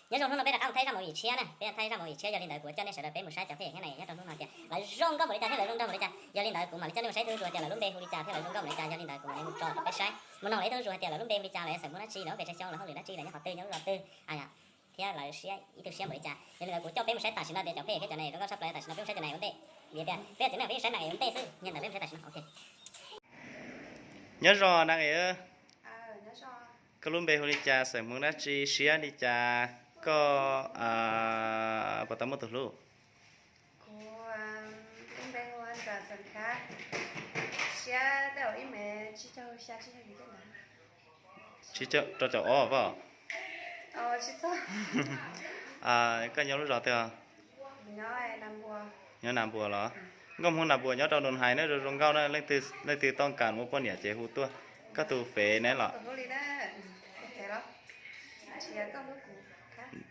Nyob zoo, hnub no peb rov qab mus thaij zaj movie tshiab na, peb thaij zaj movie tshiab, yog li ntawd kuv coj nej sawv daws peb mus saib cov phem thiab na, nyob rau hnub no tias lawv zoo nkauj npaum li cas thiab lawv zoo nrog npaum li cas, yog li ntawd kuv mam li coj nej mus saib ib tug zuag tias lawv lub npe hu li cas thiab lawv zoo nkauj npaum li cas, yog li ntawd kuv mam li mus tso rau peb saib. Mus noog lawv ib tug zuag tias lawv lub npe hu li cas, lawv xeem Hmoob dab tsi, lawv lub npe tsav xyoo, lawv hauj lwm dab tsi, lawv nyob qhov twg, nyob lub zos twg, thiab lawv siab ib tug siab npaum li cas. Yog li ntawd kuv coj peb mus saib tam sim no tias cov phem thiab cov neeg zoo nkauj tshaj plaws tam sim no peb mus saib cov neeg ua ntej. Vim tias peb txiv neej peb saib neeg ua ntej xwb, yog li ntawd peb mus saib tam sim no. Nyob zoo neeg, koj lub npe hu li cas, xeem Hmoob dab tsi, siab li cas, koj puas tau muaj tus hlub? Kuv lub npe hu Ntxawm Xeem Khav, siab rau caum ob pom. Koj nyob lub zos twg? Nyob Nas Npuas los? Nkauj Hmoob Nas Npuas nyob rau Nroos Hais na, zoo zoo nkauj na, leej twg tau kam ua poj niam ces hu tuaj. Koj tus fev ne los?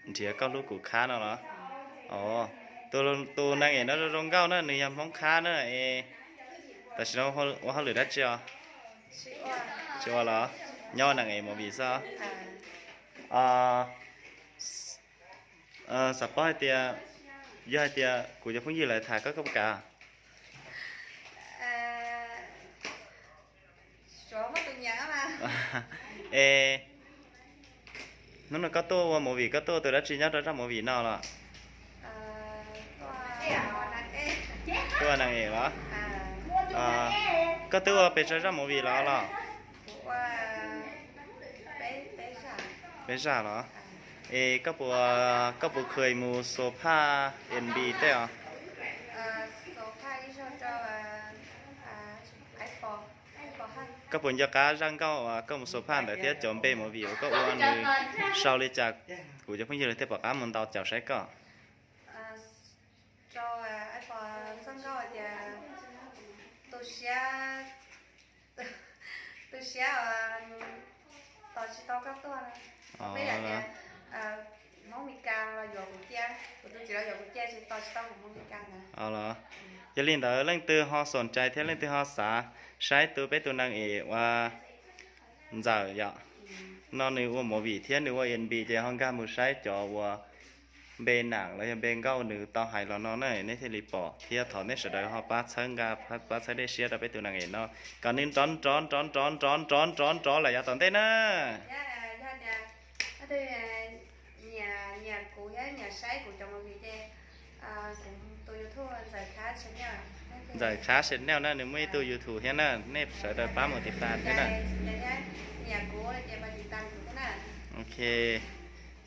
Nrhiav koj hlub kuv khab no los? Tus neeg es no zoo zoo nkauj na, nws yog Hmoob khab na es. Tam sim no ua hauj lwm dab tsi os? Tsis ua los? Nyob ua neeg es movie xwb. Xav paub hais tias, yog hais tias kuv cov phooj ywg lawv tham koj, koj puas kam? Es hnub no koj tuaj ua movie, koj tuaj ua tus dab tsi nyob rau zaj movie no los? Tuaj ua neeg es los? Koj twb ua pes tsawg zaj movie los los? Peb zaj los? Es koj puas, koj puas kheev mus xus phaj M V tej os? Koj puas nco qab zaj nkauj uas koj mus xus phaj ntawd thiab cov npe movie uas koj ua nws sau li cas, kuv cov phooj ywg lawv thiaj pom qab mus ntaus caum saib koj? Tus siab tos tsis tau koj tuaj. Peb yam tias Hmoob Mes Kas los yuav kuv cia, kuv tus txiv los yuav kuv cia tsis tos tsis tau kuv Hmoob Mes Kas ntawd. Los, yog li ntawd leej twg ho xoom cai thiab leej twg ho xav saib tus peb tus neeg es ua Ntxawm yom, no nws ua movie thiab nws ua M V ces ho nkag mus saib cov uas npe nam los yog npe nkauj nws tau hais los no na, nej thiaj li pom thiab thov nej sawv daws ho pab txhawb nqa, pab txhawb dej siab rau peb tus neeg es no kom nws nrov nrov nrov nrov nrov nrov nrov nrov lawm yav tom ntej na. Ntxawm Khab Channel na, nws muaj ib tug YouTube thiab na, nej sawv daws pab mus tiv tas thiab na. Ok,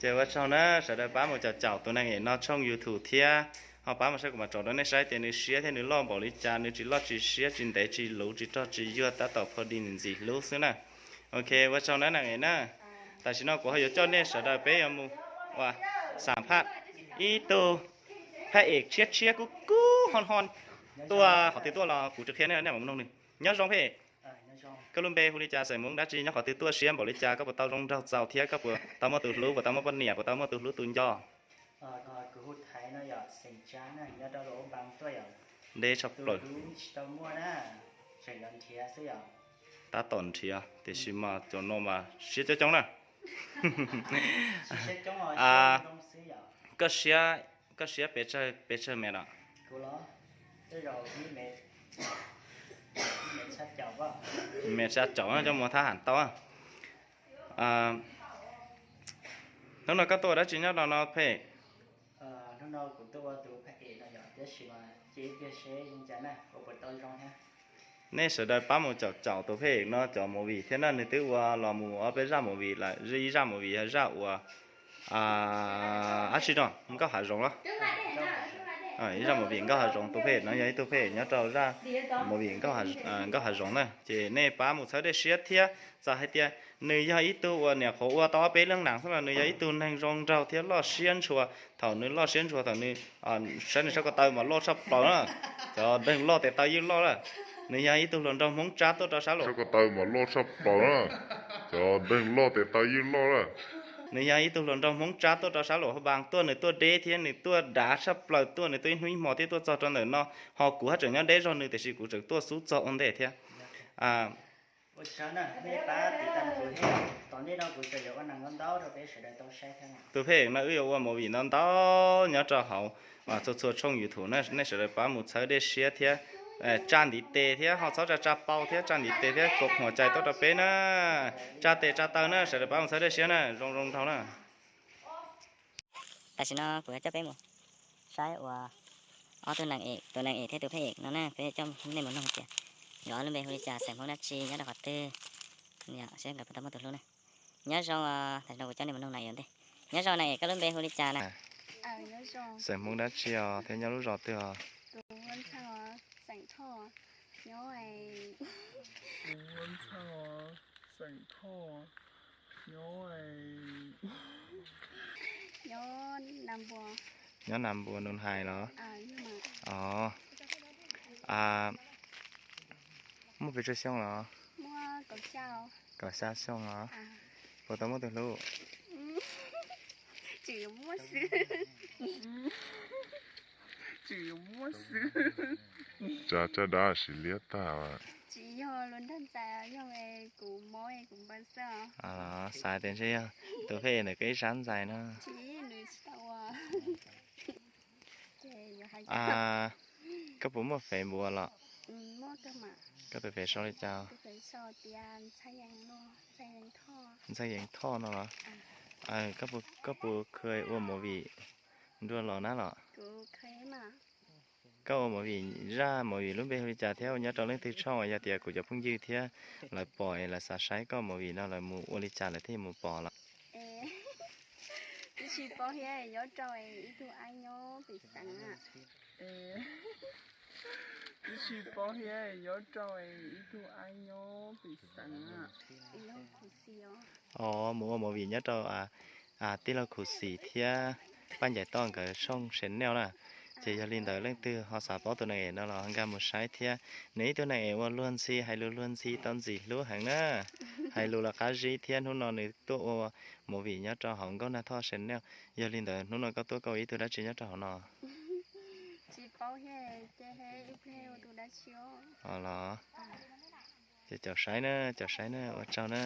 ces ua tsaug na, sawv daws pab mus caum caum tus neeg es no tshooj YouTube thiab ho pab mus saib kuv mam tso rau nej saib tias nws siab thiab nws loj npaum li cas, nws tsis loj tsis siab tsis ntev tsis luv tsis rog tsis yuag tab tom pha di ntxim hlub xwb na. Ok, ua tsaug na neeg es na. Tam sim no kuv ho yuav coj nej sawv daws peb yuav mus ua xam phaj ib tug phaj es tshiab tshiab kub kub ho ho tuaj qhov twg tuaj los kuv tsis qhia nej, nej mam mus noog nws. Nyob zoo phej, koj lub npe hu li cas, xeem Hmoob dab tsi, nyob qhov twg tuaj, siab npaum li cas, koj puas tau zoo nraug txaus thiab koj puas tau muaj tus hlub, puas tau muaj poj niam, puas tau muaj tus hlub tus nco? Deb tshaj plaws. Tab tom nrhiav tiam sis mas cov no mas siab coob coob na. Koj siab, koj siab pes tsawg, pes tsawg mev los? Mev tshaj caum na, coj mus thab ham tau. Hnub no koj tuaj ua dab tsi nyob rau no phej? Nej sawv daws pab mus caum caum tus phej no cov movie thiab na, nws twb ua los mus ob peb zaj movie lawm, ib zaj movie yog zaj uas dab tsi no, nkauj hav zoov los? Ib zaj movie nkauj hav zoov, tus phej no yog ib tug phej nyob rau zaj movie nkauj hav zoov na, ces nej pab mus txhawb dej siab thiab. Txawm hais tias nws yog ib tug uas nyuam qhuav ua tau ob peb leeg nam xwb los nws yog ib tug neeg zoo nraug thiab loj siab ntshua. Thaum nws loj siab ntshua, thaum nws, saib nws sab ko taw mas loj tshaj plaws na, cov deeg loj tes taw yeej loj lawm. Nws yog ib tug hluas nraug Hmoob Tsab tuaj rau sab Luam, cov deeg loj tes taw yeej loj lawm. Nws yog ib tug hluas nraug Hmoob Tsab tuaj rau sab Luam Haj Npas tuaj, nws tuaj deb thiab nws tuaj dav tshaj plaws tuaj, nws tuaj ib hnub ib hmo thiab tuaj txog rau ntawm no, ho kuv haj tseem nyob deb zog nws tiam sis kuv tseem tuaj xub txog ua ntej thiab. Tus phej no wb yuav ua movie ntau ntau nyob rau hauv txhua txhua tshooj YouTube na, nej sawv daws pab mus txhawb dej siab thiab tsa ntiv tes thiab ho txhob tsa tsa pau thiab tsa ntiv tes thiab kom huam cai tuaj rau peb na. Tsa tes tsa taw na, sawv daws pab mus txhawb dej siab na, zoo zoo nraug na. Tam sim no kuv yuav coj peb mus saib uas ob tug neeg, tus neeg es thiab tus phej es no na, peb coj nej mus noog tias nkawd ob lub npe hu li cas, xeem Hmoob dab tsi, nyob rau qhov twg, seb nkawd puas tau muaj tus hlub na. Nyob zoo, tam sim no kuv coj nej mus noog neeg es ntej. Nyob zoo neeg es, koj lub npe hu li cas na? Xeem Hmoob dab tsi os thiab nyob lub zos twg os? Xeem Thoj, nyob Nyob Nas Npua Nus Hais los? Os, muaj pes tsawg xyoo los? Kaum xya xyoo os. Puas tau muaj tus hlub? Tsa caj dab sis liab tag. Xav tias ntshe yog tus phej ntawm koj ib sab ntxais no. Koj puas muaj Facebook los? Koj tus Facebook sau li cas? Ntxhais Yeev Thoj no los? Koj puas kheev ua movie nrua los na los? Koj ua movie, zaj movie lub npe hu li cas thiab ua nyob rau leej twg tshooj, yog tias kuv cov phooj ywg thiab lawv pom es lawv xav saib koj movie no lawv mus ua li cas lawv thiaj mus pom los? Os, mus ua movie nyob rau tij laug Khuv Xim thiab Paj Ncaim Toj nkawd tshooj channel na. Ces yog li ntawd leej twg ho xav paub tus neeg es no los nkag mus saib thiab. Nws ib tug neeg es ua luag ntxhi, hais lus luag ntxhi tau ntxim hlub heev na. Hais lus los qab zib thiab, hnub no nws tuaj ua movie nyob rau hauv Nkauj Nag Thoj channel. Yog li ntawd hnub no koj tuaj koj ua ib tug dab tsi nyob rau hauv no? Los, ces caum saib na, caum saib na, ua tsaug na.